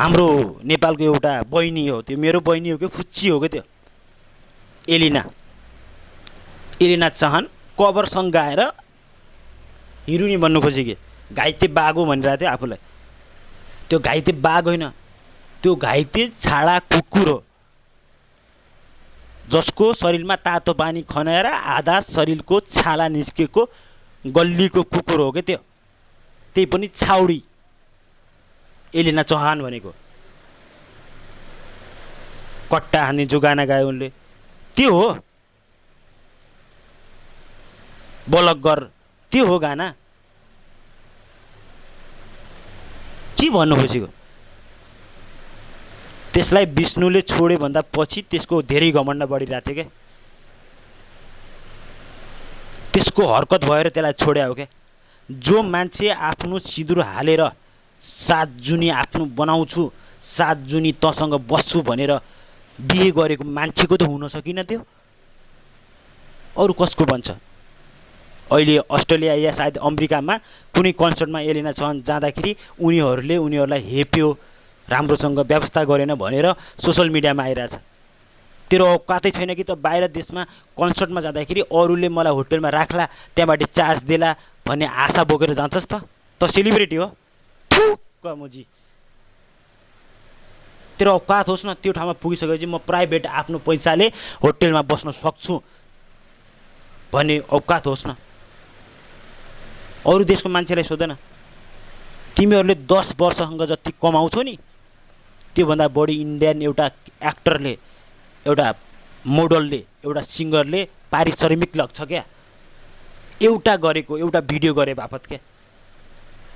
हाम्रो नेपालको एउटा बहिनी हो, त्यो मेरो बहिनी हो कि खुच्ची हो कि त्यो एलिना चहान कभर सङ गाएर हिरोइनी बन्नु खोजे कि घाइते बाघ हो भनिरहेको थियो आफूलाई। त्यो घाइते बाघ होइन, त्यो घाइते छाडा कुकुर हो, जसको शरीरमा तातो पानी खनाएर आधा शरीरको छाला निस्केको गल्लीको कुकुर हो क्या त्यो। त्यही पनि छाउडी एलिना चौहान भनेको। कट्टा हान्ने जो गाना गायो उनले त्यो हो, बलगर त्यो हो गाना। के भन्नु खोजेको? त्यसलाई विष्णुले छोडे भन्दा पछि त्यसको धेरै घमण्ड बढिरहेको थियो क्या। त्यसको हरकत भएर त्यसलाई छोड्या हो क्या। जो मान्छे आफ्नो सिन्दुर हालेर 7 जुनी आफ्नो बनाउँछु, 7 जुनी तसँग बस्छु भनेर बिहे गरेको मान्छेको त हुन सकिन त्यो। अरू कसको बन्छ? अहिले अस्ट्रेलिया या सायद अमेरिकामा कुनै कन्सर्टमा एलिना चहान जाँदाखेरि उनीहरूलाई हेप्यो, राम्रोसँग व्यवस्था गरेन भनेर सोसल मिडियामा आइरहेछ। तेरो औकातै छैन कि त बाहिर देशमा कन्सर्टमा जाँदाखेरि अरूले मलाई होटलमा राख्ला, त्यहाँबाट चार्ज देला भन्ने आशा बोकेर जान्छस् त सेलिब्रिटी हो ठुक्क मुजी। तेरो औकात होस् न, त्यो ठाउँमा पुगिसकेपछि म प्राइभेट आफ्नो पैसाले होटलमा बस्न सक्छु भन्ने औकात होस् न। अरू देशको मान्छेलाई सोधन, तिमीहरूले 10 वर्षसँग जति कमाउँछौ नि त्योभन्दा बढी इन्डियन एउटा एक्टरले, एउटा मोडलले, एउटा सिङ्गरले पारिश्रमिक लाग्छ क्या एउटा गरेको, एउटा भिडियो गरे बापत क्या।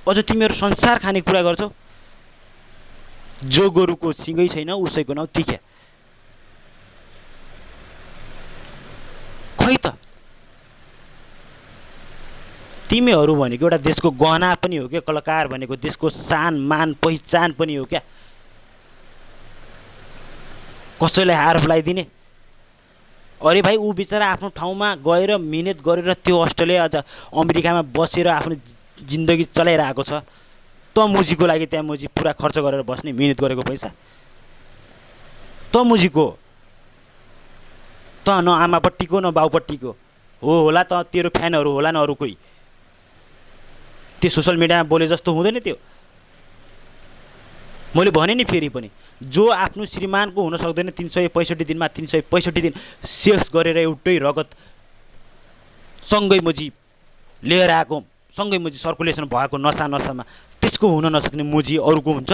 अझ तिमीहरू संसार खाने कुरा गर्छौ। जो गोरुको सिँगै छैन उसैको नाउँ तिख्या। खै त तिमीहरू भनेको एउटा देशको गहना पनि हो क्या। कलाकार भनेको देशको सान मान पहिचान पनि हो क्या। कसैलाई हार फुलाइदिने? अरे भाइ, ऊ बिचरा आफ्नो ठाउँमा गएर मिहिनेत गरेर त्यो अस्ट्रेलिया अझ अमेरिकामा बसेर आफ्नो जिन्दगी चलाइरहेको छ। त मुजीको लागि त्यहाँ मुजी पुरा खर्च गरेर बस्ने, मिहिनेत गरेको पैसा त मुजीको, त न आमापट्टिको न बाउपट्टिको हो होला। त तेरो फ्यानहरू होला न अरू कोही। त्यो सोसल मिडियामा बोले जस्तो हुँदैन त्यो। मैले भने नि फेरि पनि, जो आफ्नो श्रीमानको हुन सक्दैन 365 दिनमा 365 दिन सेक्स गरेर एउटै रगत सँगै मुजी लिएर आएको, सँगै मुजी सर्कुलेसन भएको नसामा त्यसको हुन नसक्ने मुजी अरूको हुन्छ?